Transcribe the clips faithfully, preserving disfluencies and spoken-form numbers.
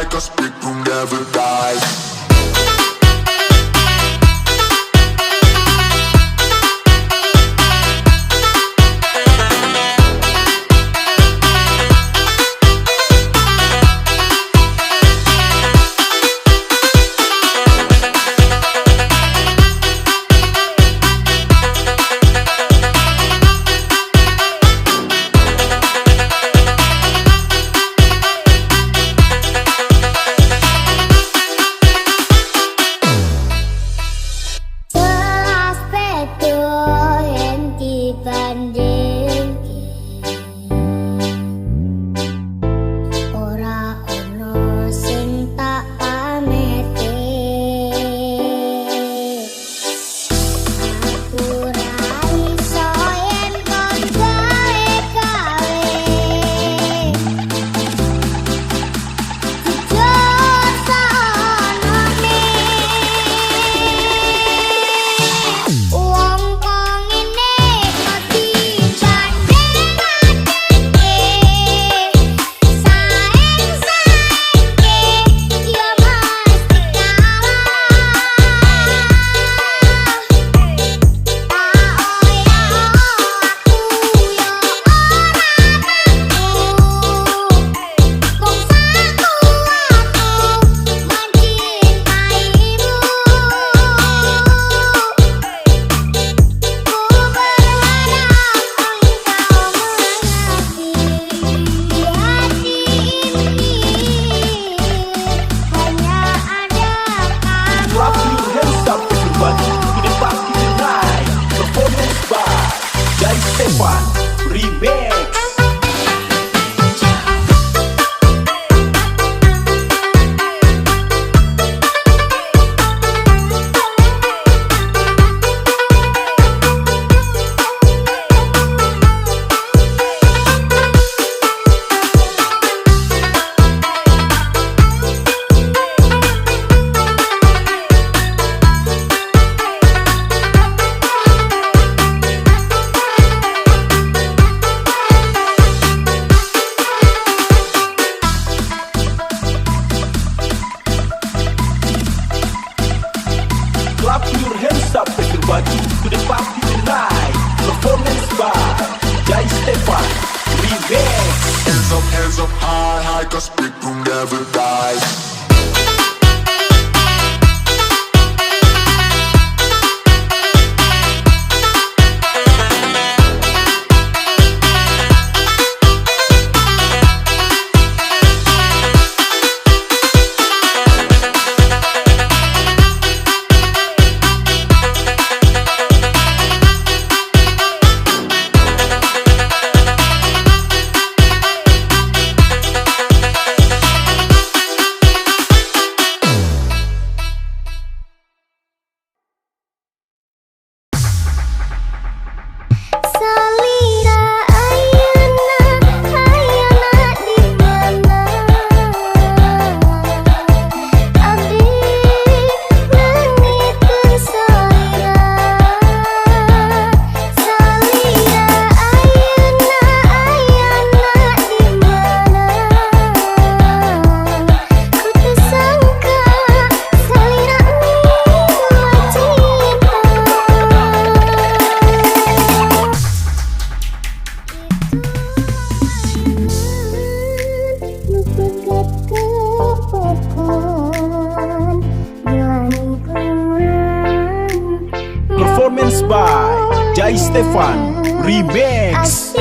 'Cause people never die. Selas pedo yen dibandingke, ora ono sing tak pamete. Aku ra iso yen kon gawe-gawe. Jujur saonone, wong kok ngene kok dibanding-bandingke. Saing-saingke, yo mesti kalah. Tak oyo aku yo ora mampu. Wong sekuatku mencintaimu. Ku berharap engkau mengerti. Di hati ini hanya ada kamu. Clap your hands up, everybody, to the party tonight. Performance by Jai Stefan Remix. Clap your hands up, everybody, to the party tonight. Performance by Jai Stefan Remix. Hands up, hands up, high, high, 'cause people never die. Salira ayana, ayana di mana? Abdi nang nitun salira. Salira ayana, ayana di mana? Ku tersangka salira ni cinta. Itu layangan bepegat ke papan belangkon. Performance by Jai Stefan Remix.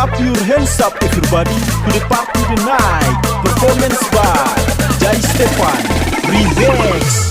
Clap your hands up everybody to the party tonight. Performance by Jai Stefan Remix.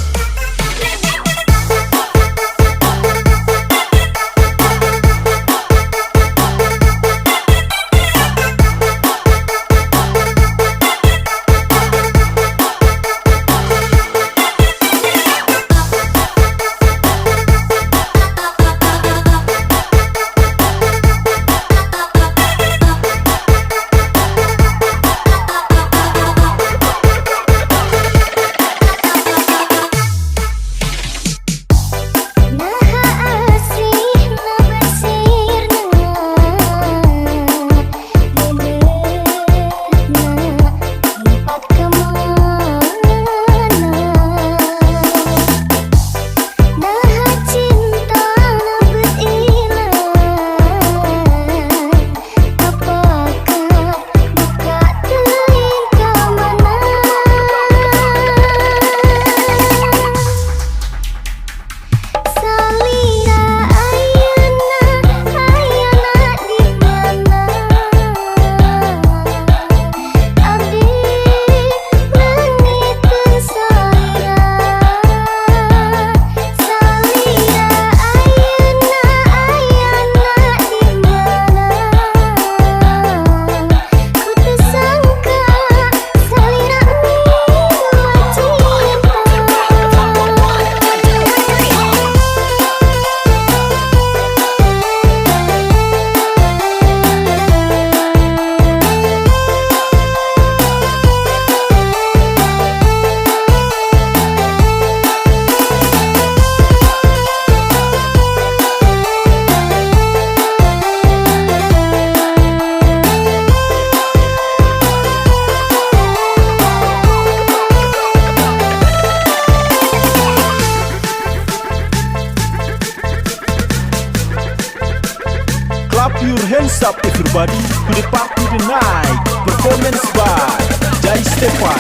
Clap your hands up everybody to the party tonight. Performance by Jai Stefan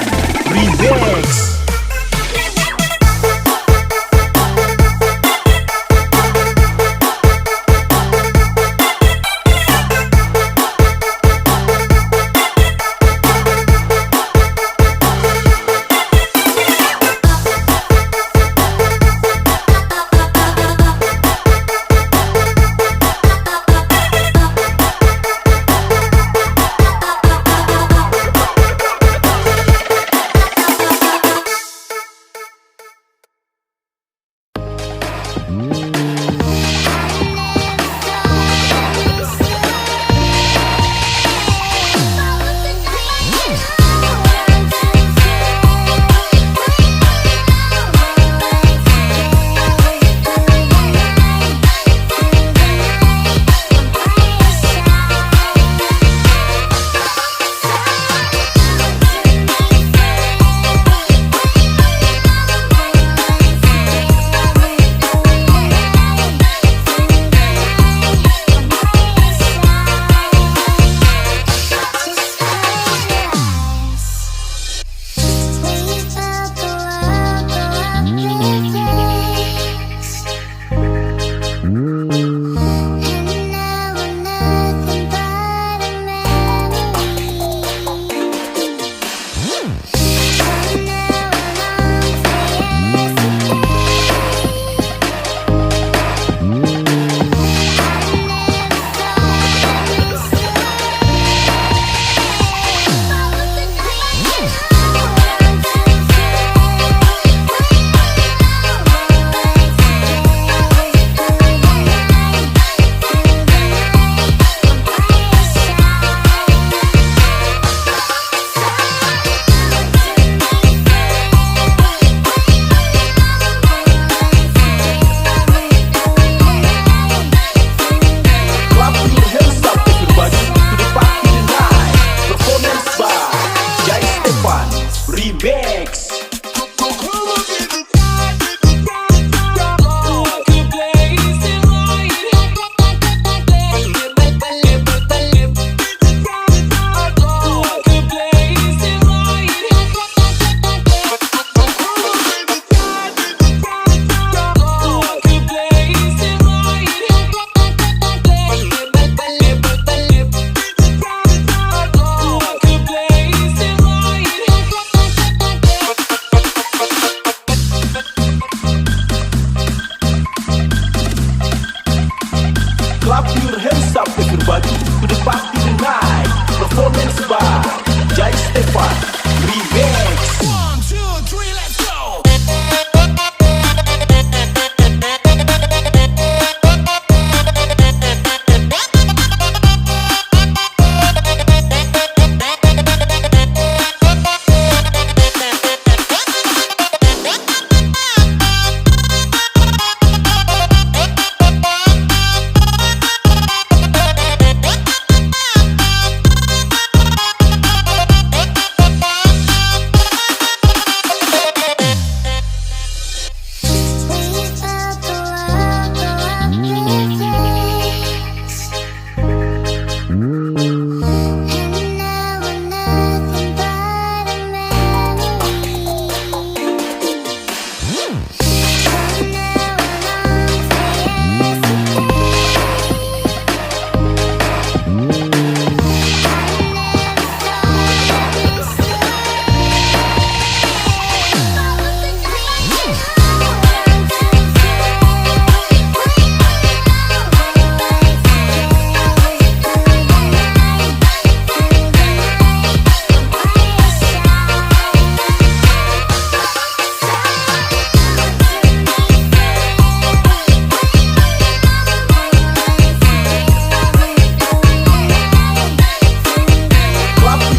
Remix. Clap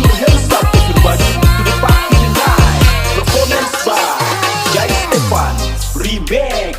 your hands up, everybody, to the party tonight. Performance by Jai Stefan Remix.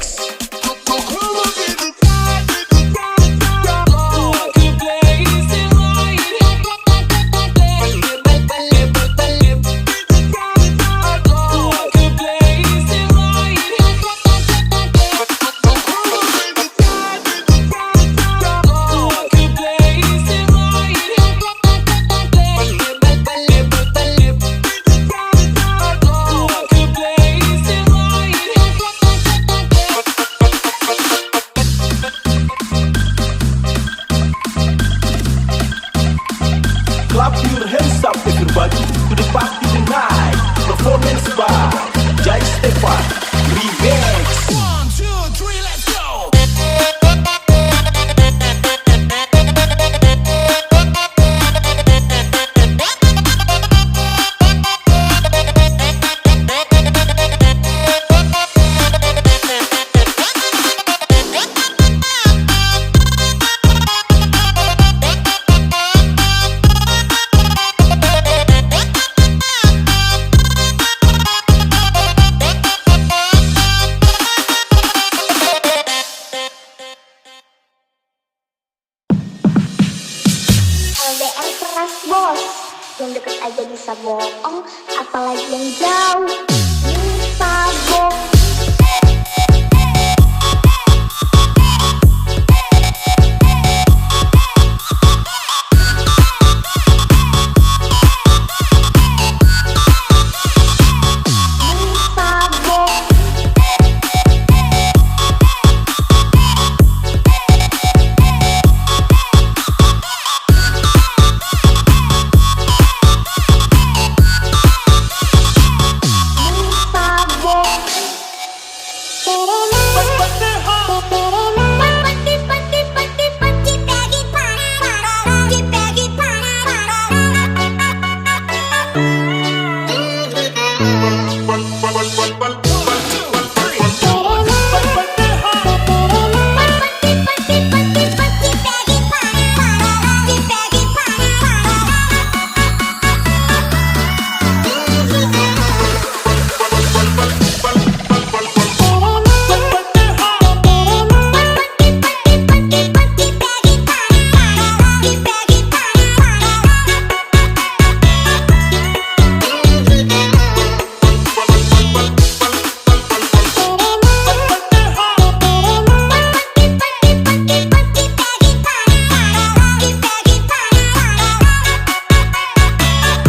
Clap your hands up, everybody, to the party tonight. Performance by Jai Stefan Remix. One, two, three, let's go. L D R keras, bos. Yang deket aja bisa bohong, apalagi yang jauh. Bisa bohong.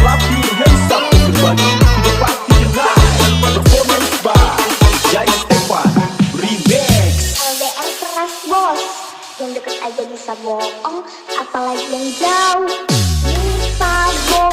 Clap your hands up, everybody, to the party tonight. Performance by Jai Stefan Remix. L D R keras, bos. Yang deket aja bisa bohong, apalagi yang jauh. Bisa bohong.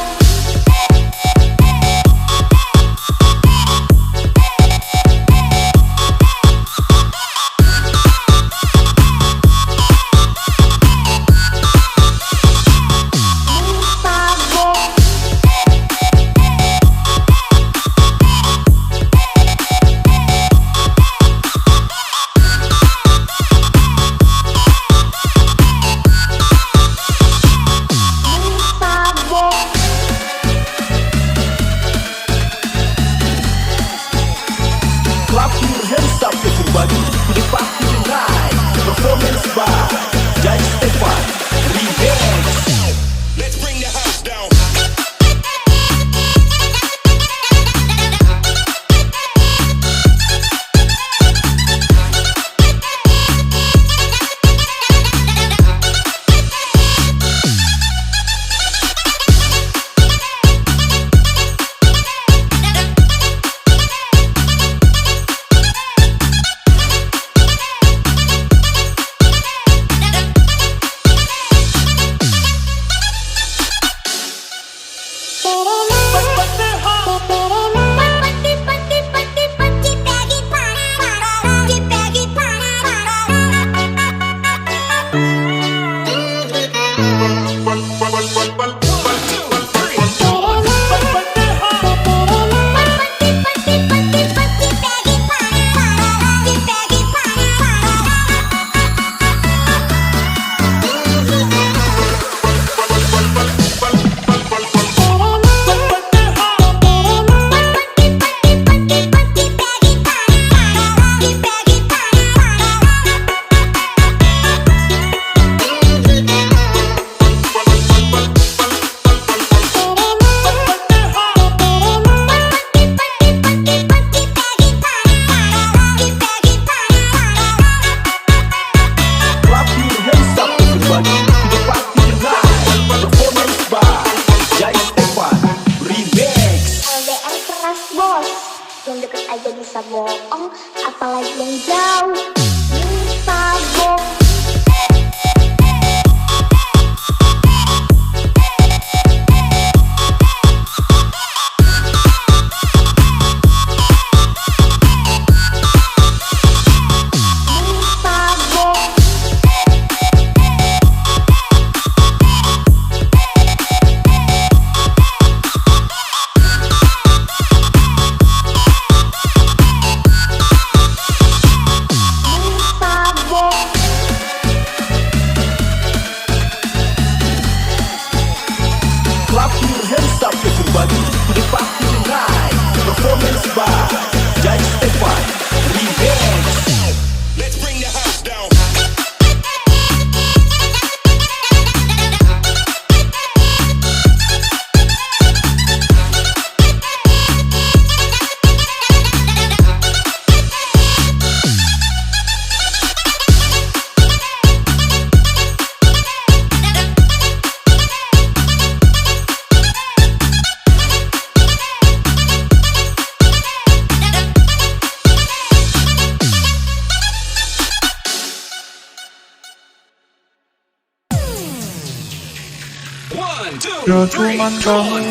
One, two, three. Ya cuman kamu,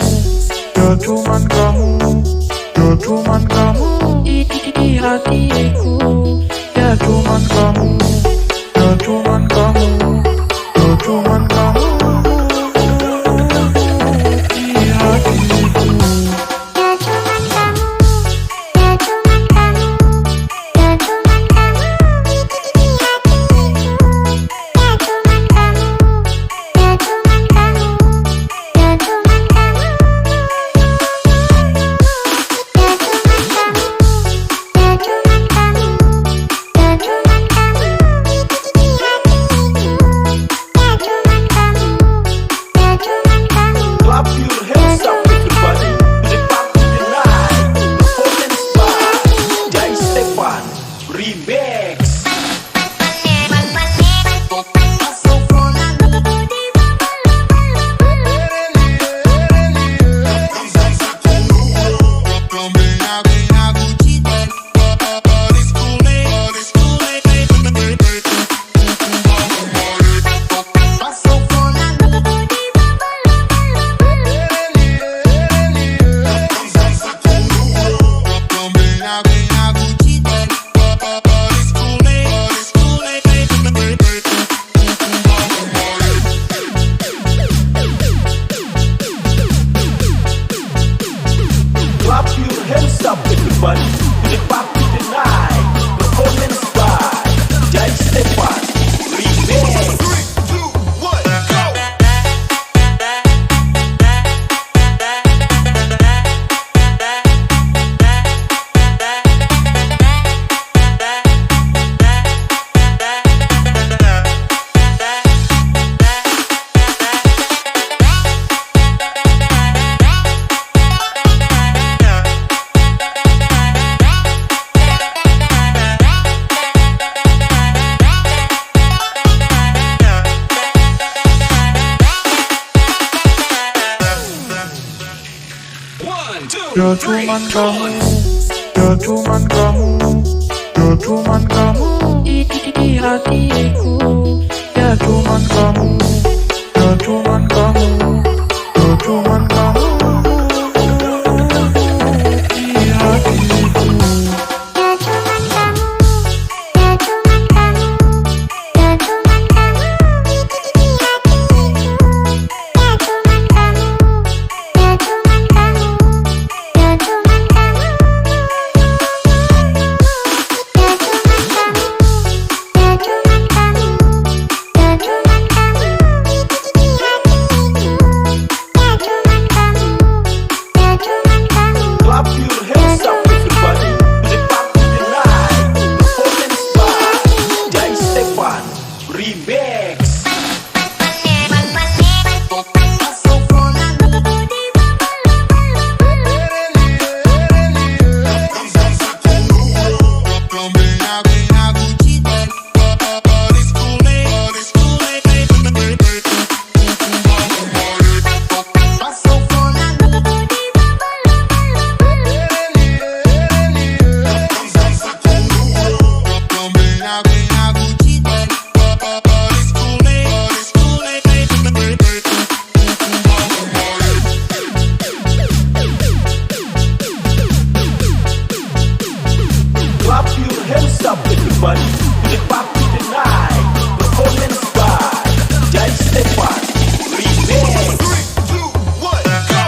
ya cuman kamu, ya cuman kamu di, di, di hatiku. Ya cuman kamu, ya cuman kamu, ya cuman kamu di hatiku. Ya cuman kamu, ya cuman kamu, ya cuman kamu di, di, di hatiku. Ya cuman kamu, ya cuman kamu, ya cuman kamu. Ya cuman kamu, ya cuman kamu, ya cuman kamu di, di, di hatiku. Ya cuman kamu, ya cuman kamu. Clap your hands up, everybody, to the party tonight. Performance by Jai Stefan Remix. Clap your hands up, everybody, to the party tonight. Performance by Jai Stefan Remix. Three, two, one, go. One, two, three. Ya cuman kamu, ya cuman kamu, ya cuman kamu di, di, di hatiku. Ya cuman kamu, ya cuman kamu, ya cuman kamu di hatiku. Ya cuman kamu, ya cuman kamu, ya cuman kamu di, di, di hatiku. Ya cuman kamu, ya cuman kamu, ya cuman kamu. Ya cuman kamu, ya cuman kamu, ya cuman kamu di, di, di hatiku. Ya cuman kamu, ya cuman kamu. Clap your hands up, everybody, to the party tonight. Performance by Jai Stefan Remix. Clap your hands up, everybody, to the party tonight. Performance by Jai Stefan Remix. Three, two, one, go.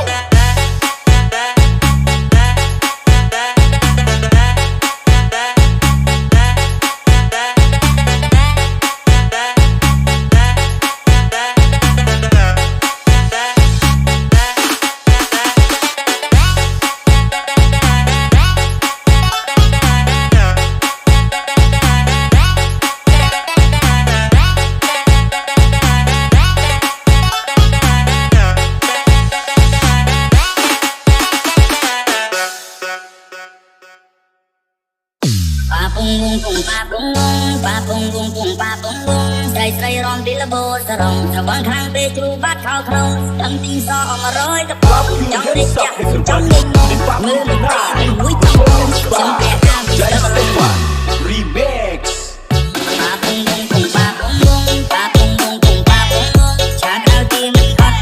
Papung bung pung, papung bung, papung bung pung, papung bung. Srai srai rom di lebo serong, serong khang pe chu bat khau khau. Dang ting so ong roi ke pop, jong ri jak, jong ning. Remix. Papung bung pung, papung bung, papung bung pung, papung bung. Chakal tim kot.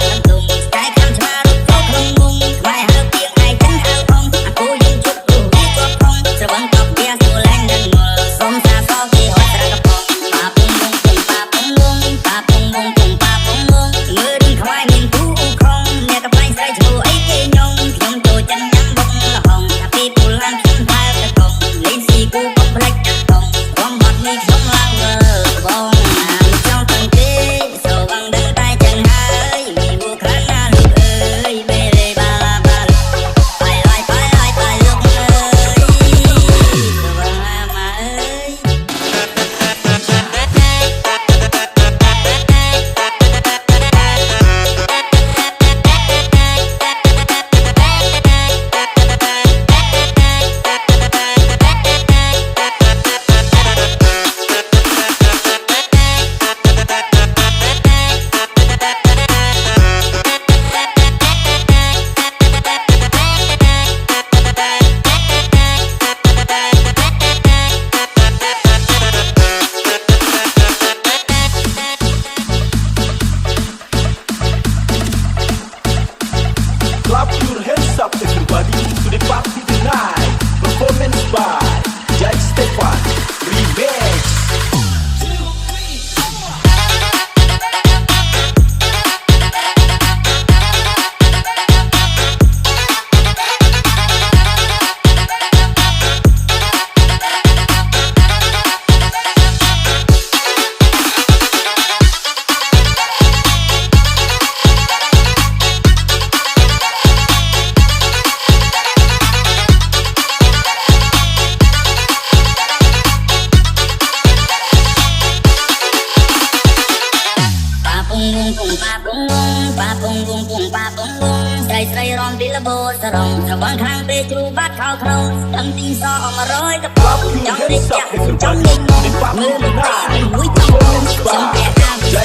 Pung pung pung pa pung pung, srai srai rom di lebo serong, serong khang pe cubat khau khau, dang ting so meroi kepong, jong dik jak jong dik mong, merem tai mui tong tong, sempek abis.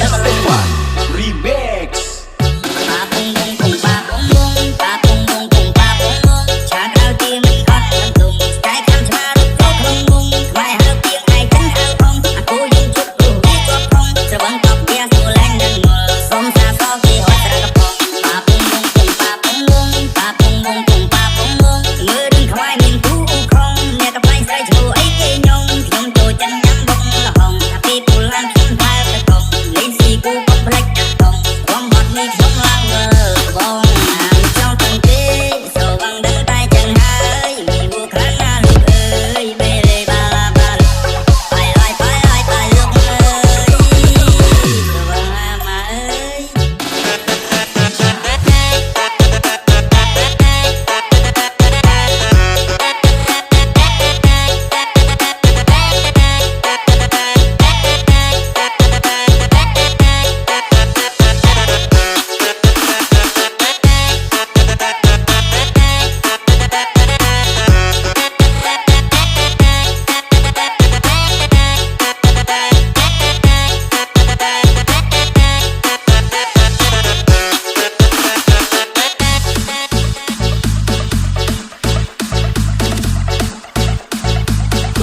Remix.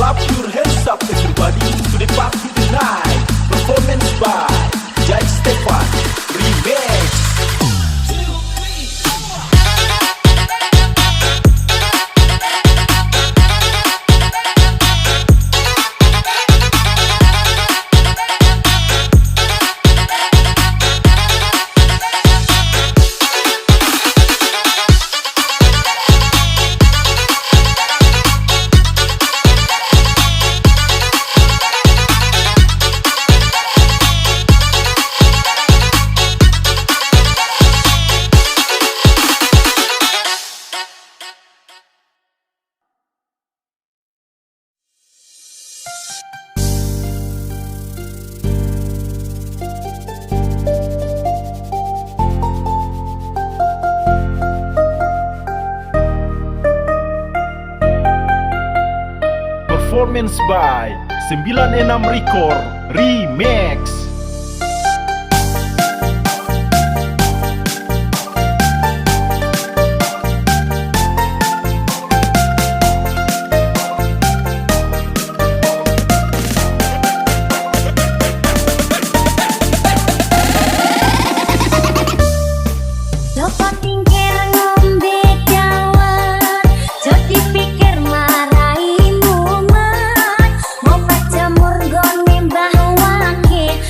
Clap your hands up, everybody, to the party tonight. Performance by Jai Stefan. Remix. Performance by sembilan enam Record Remix. Copot tingkir ngombe cawan, jok dipikir marai mumet. Mau pacamur gone mbah wake,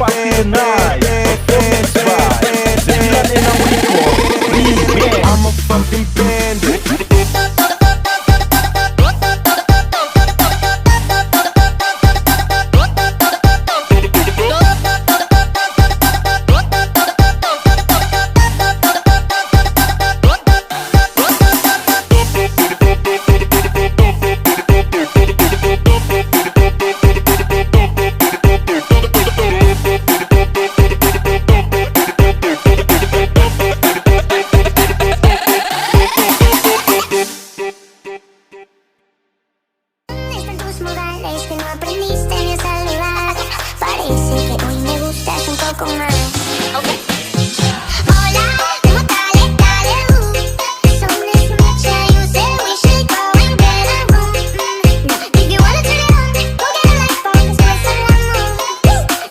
Party Night, performance by sembilan enam Record Remix. I'm a fucking bandit. Con tus modales que no aprendiste ni a saludar. Parece que hoy me gustas un poco más. Ok. Hola, ¿cómo tal? ¿Qué tal? Uh, so nice to meet ya. You say we should go and get a room. Mm, no, if you wanna turn it on, go get a light bulb, let's put some more.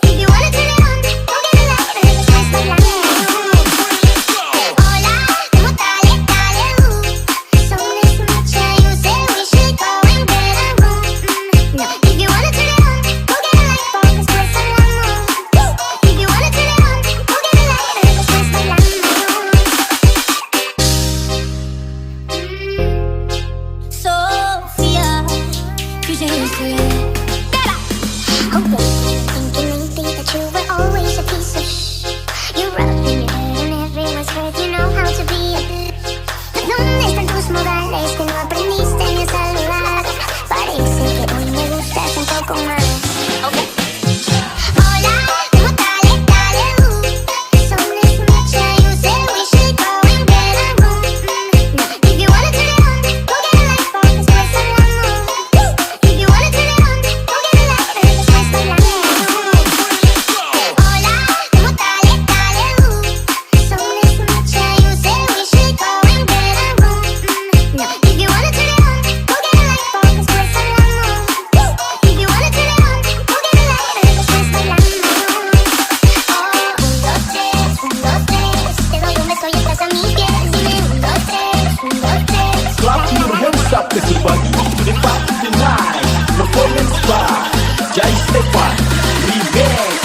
If you wanna turn it on, go get a light bulb, let's put some more. Hola, ¿cómo tal? ¿Qué tal? Uh, so nice to meet ya. You say we should go and get a room. Mm, no, if you wanna turn it on, go get a light bulb, let's put some more. If you wanna turn it on, go get a light bulb, let's put some more. Mm, Sophia, you just Hold on, thinking maybe that you were always a piece of sh-, you rubbed in your head and everyone's heard you know how to be a. ¿Dónde están tus modales que no aprendiste ni a saludar? Parece que hoy me gustas un poco más. Ok. Hola, ¿cómo tal? ¿Qué tal? Uh, so nice to meet ya. You say we should go and get a room. Mm, no, if you wanna turn it on, go get a light bulb, let's put some more. If you wanna turn it on, go get a light bulb, let's put some more. Hola, ¿cómo tal? ¿Qué tal? Uh, so nice to meet ya. You say we should go and get a room. Mm, no, if you wanna turn it on, go get a light bulb, let's put some more. If you wanna turn it on, go get a light bulb, let's put some more. Oh, un, dos, tres, un, dos, tres. Te doy un beso y entras a mi piel. Dime un, dos, tres, un, dos, tres. Clap your hands up, everybody. The party tonight. Performance by Jai Stefan. Remix.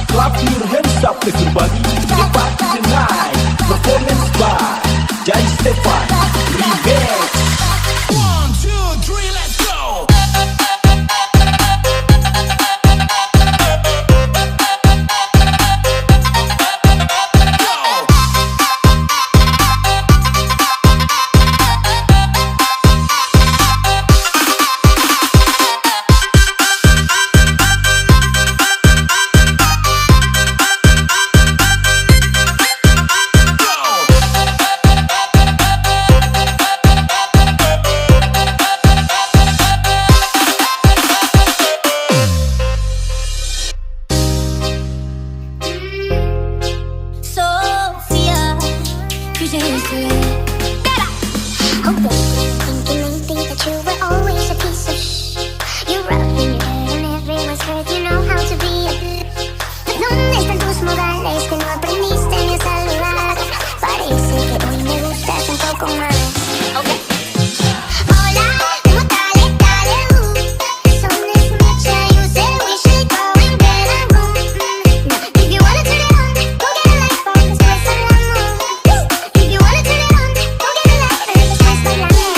Clap your hands up, everybody. The party tonight. Performance by Jai Stefan. Remix. One, two, three, let's go. Sophia, you just Hold on, thinking maybe that you were always a piece of sh-, you rubbed in your head and everyone's heard you know how to be a. ¿Dónde están tus modales que no aprendiste ni a saludar? Parece que hoy me gustas un poco más. Ok. Hola, ¿cómo tal? ¿Qué tal? Uh, so nice to meet ya. You say we should go and get a room. Mm, no, if you wanna turn it on, go get a light bulb, let's put some more. If you wanna turn it on, go get a light bulb, let's put some more.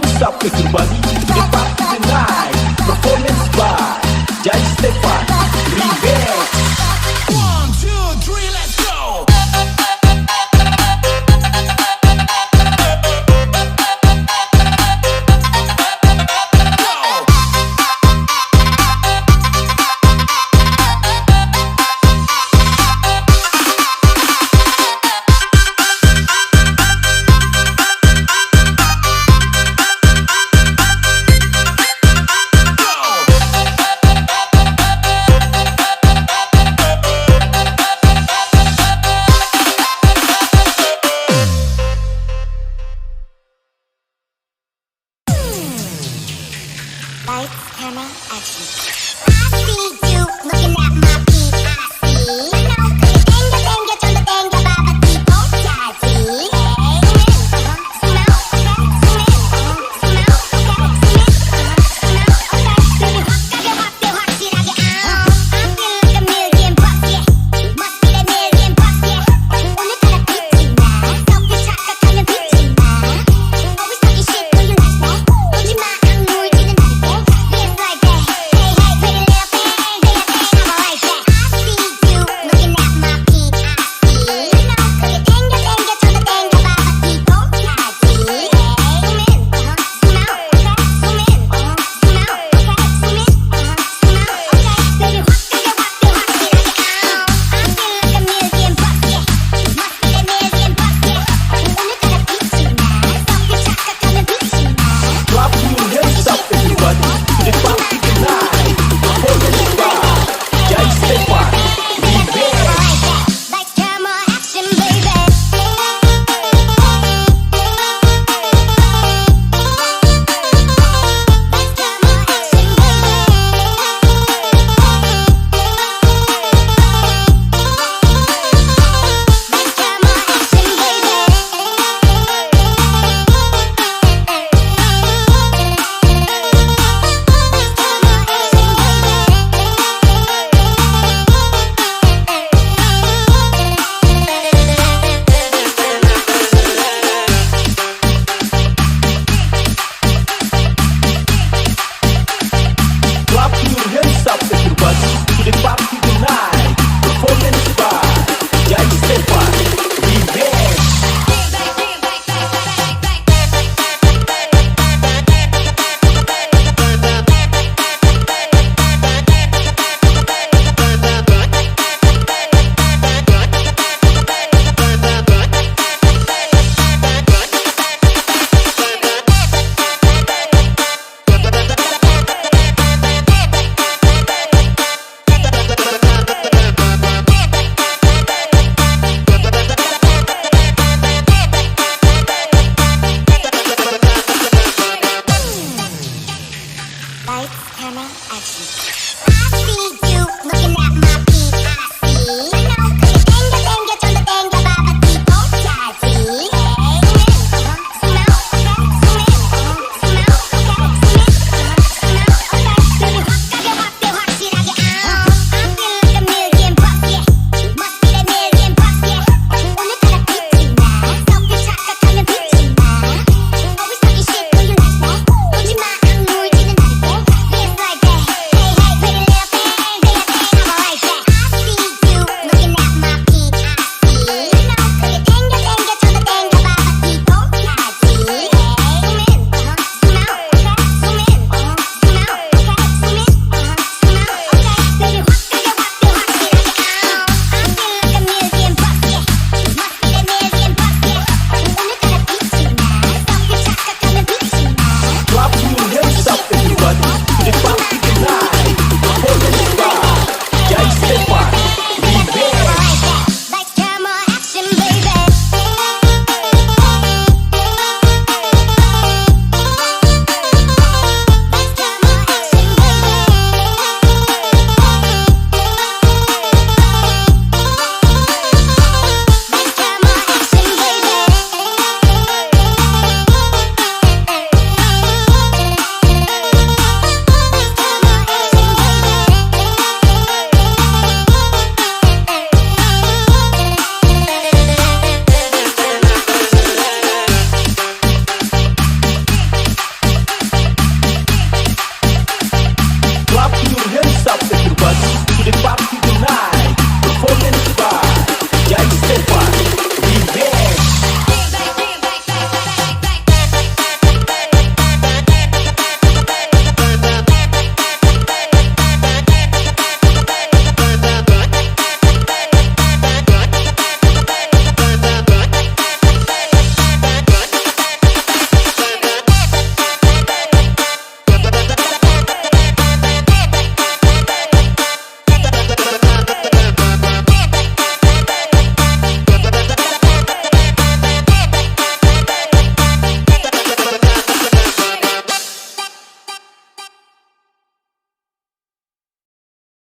Stop the Kembali to the Party Tonight. Performance by Jai Stefan. Remix. One, two, three, let's go. Lights, camera, action. I see you looking at my P I C. Tenga, tenga, contoh tenga, baba tipo, jadi. Zoom out, zoom in, zoom out, zoom in, zoom out, zoom out, zoom out. Baby, rock, baby, rock, baby, rock, baby, rock. I feel like a million bucks, yeah. Must be a million bucks, yeah. Wanna kinda bitchy now. Selfish, I got kinda bitchy now. Always talking shit, do you like that? Would you mind? I'm more to the night, yeah. Dance like that. Hey, hey, pretty little thing, pretty thing, I'm like that. I see you looking at my P I C. You know, tenga, tenga, contoh tenga, baba tipo, jadi. Zoom in, zoom out, zoom in, zoom out, zoom in, zoom out. Clap your hands up, everybody, to the party tonight. Performance by Jai Stefan. Remix. Lights, camera, action, baby. Lights, camera, action, baby. Lights, camera, action, baby. Clap your hands up, everybody, to the party tonight. Performance by Jai Stefan. Remix. Lights, camera, action. I see